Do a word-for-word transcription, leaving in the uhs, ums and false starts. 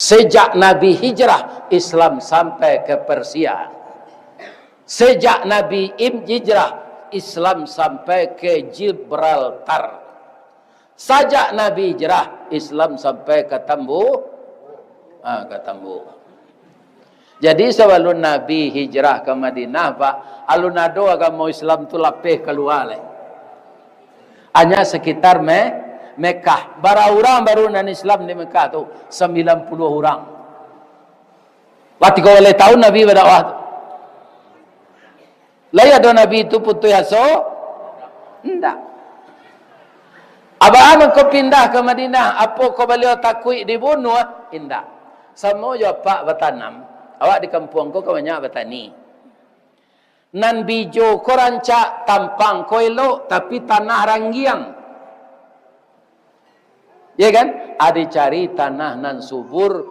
Sejak Nabi hijrah, Islam sampai ke Persia. Sejak Nabi im hijrah, Islam sampai ke Gibraltar. Sajak Nabi hijrah, Islam sampai ka Tambu-, ah, ka Tambuk. Jadi, sabalun Nabi hijrah ka Madinah, Pak, alun ado agamo Islam tu lapeh kalua lai. Hanya sekitar Me-, Mekah. Bara urang baru nan Islam di Mekah tu? Sambilan puluah urang. Lah tigo baleh tahun Nabi badakwah tu. Lai ado Nabi tu putuih aso? Indak. Abraham ko pindah ka Madinah, apo ko baliau takuik dibunuah? Indak. Samo jo apak batanam. Awak di kampuang ko kan banyak batani. Nan bijo ko rancak, tampang ko elok, tapi tanah ranggiang. Ya kan? Ado cari tanah nan subur,